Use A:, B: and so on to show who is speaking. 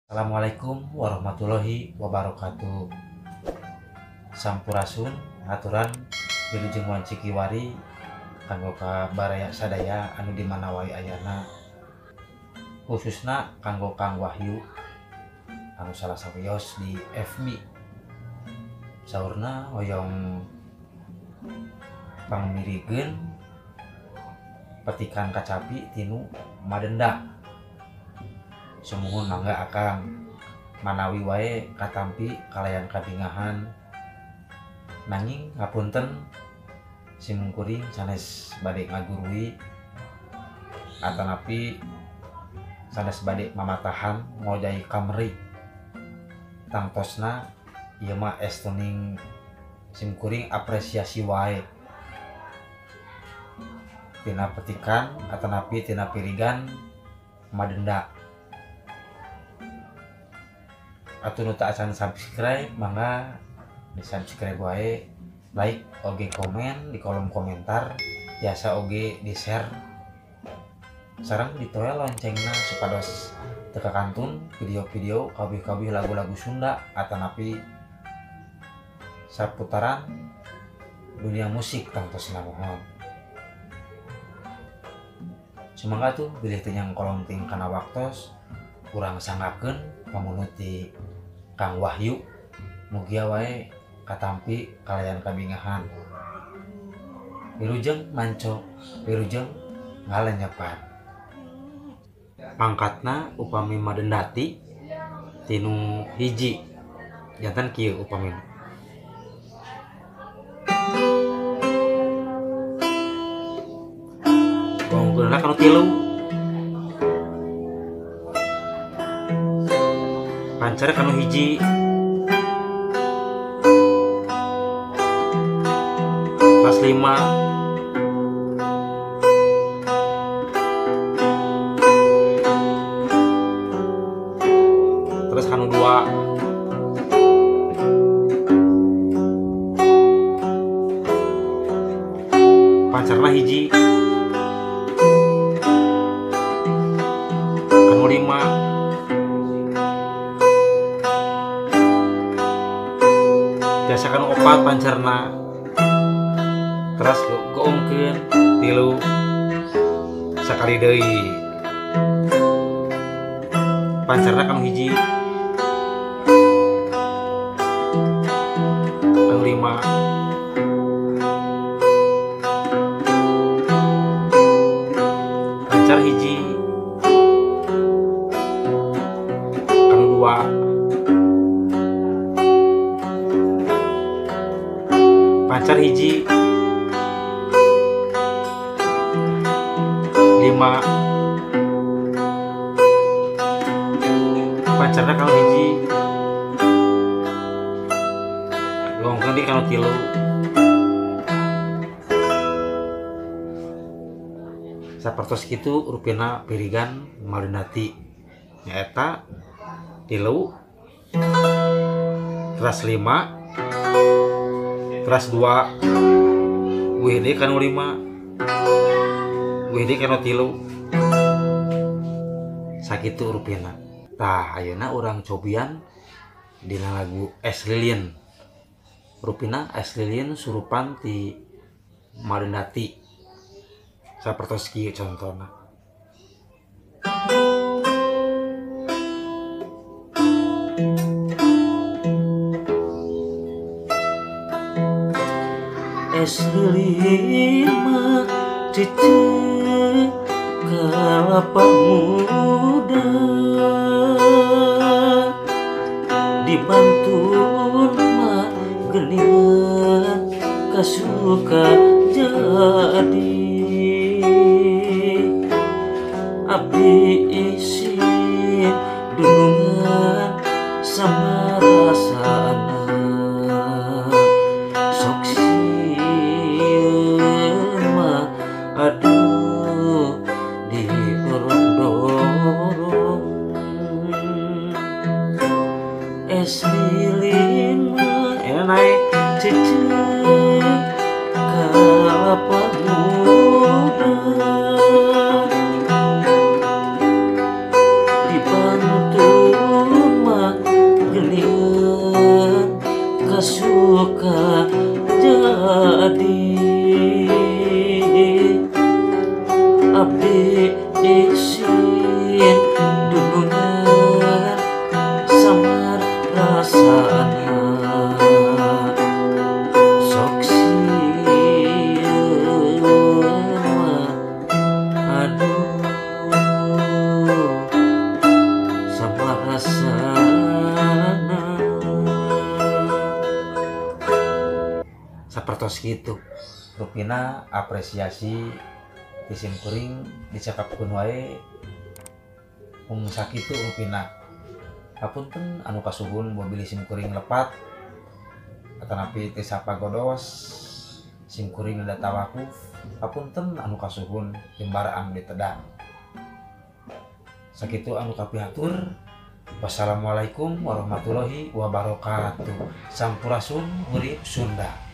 A: Assalamualaikum warahmatullahi wabarakatuh. Sampurasun aturan wilujeng wanci kiwari kanggo ka baraya sadaya anu di mana wae ayana, khususna kanggo Kang Wahyu anu salah sawios di FB. Saurna hoyong pangmirikeun petikan kacapi tinu Madenda. Sumuhun mangga akang manawi wae katampi kalayan kabingahan, nanging ngapunten simkuring sanes bade ngagurui atanapi sanes bade mamatahan ngojai kamri. Tangtosna ieu mah estuning simkuring apresiasi wae tina petikan atanapi tina pirigan Madenda. Atuh nu teu acan subscribe mangga di subscribe wae, like oge komen di kolom komentar, biasa oge di share sareng ditoel loncengna supados teu kakantun video-video kabeh-kabeh lagu-lagu Sunda atanapi saputaran dunia musik tangtosna mohon. Sumangga tuh bilih teu nyangkolong ting kana waktos urang sanggakeun pamunuti Kang Wahyu, mugia wae katampi kalayan kabingahan. Wilujeng manco, wilujeng ngalenyepan. Pangkatna upami Madendati tinu hiji jantan kieu upami. Gonggeunna kanu tilu. Pancar kanu hiji, kelas 5, terus kanu 2, pancarna hiji, kanu 5, biasa kan opat pancarna, terus goongkeun tilu sakali deui, pancarna kanu hiji, kanu 5, pancar hiji, kanu 2, pancar hiji, 5, pancarna kanu hiji, gongkeun deui kanu 3. Sapertos kitu rupina pirigan Madendati nyaeta 3 teras 5 teras 2, wih deui kanu 5, wih deui kanu 3. Sakitu rupina. Tah ayeuna urang cobian dina lagu Es Lilin. Rupina Es Lilin surupan ti Madendati. Sapertos kieu contona. Es lilin mah cece kalapa muda, dibantun mah geuningan kasuka jadi. Abdi isin dunungan sama rasana, sok sieun mah aduh didorong-dorong. Es lilin mah naik cece kalapa muda, dibantu Bahasana sapertos kitu rupina apresiasi ti sim kuring dicekapkeun wae mung sakitu rupina. Hapunten anu kasuhun bobilih sim kuring lepat atanapi teu sapagodos sim kuring rada tawakuf. Hapunten anu kasuhun jembar anu ditedang. Sakitu anu kapihatur. Wassalamualaikum warahmatullahi wabarakatuh. Sampurasun, hurip Sunda.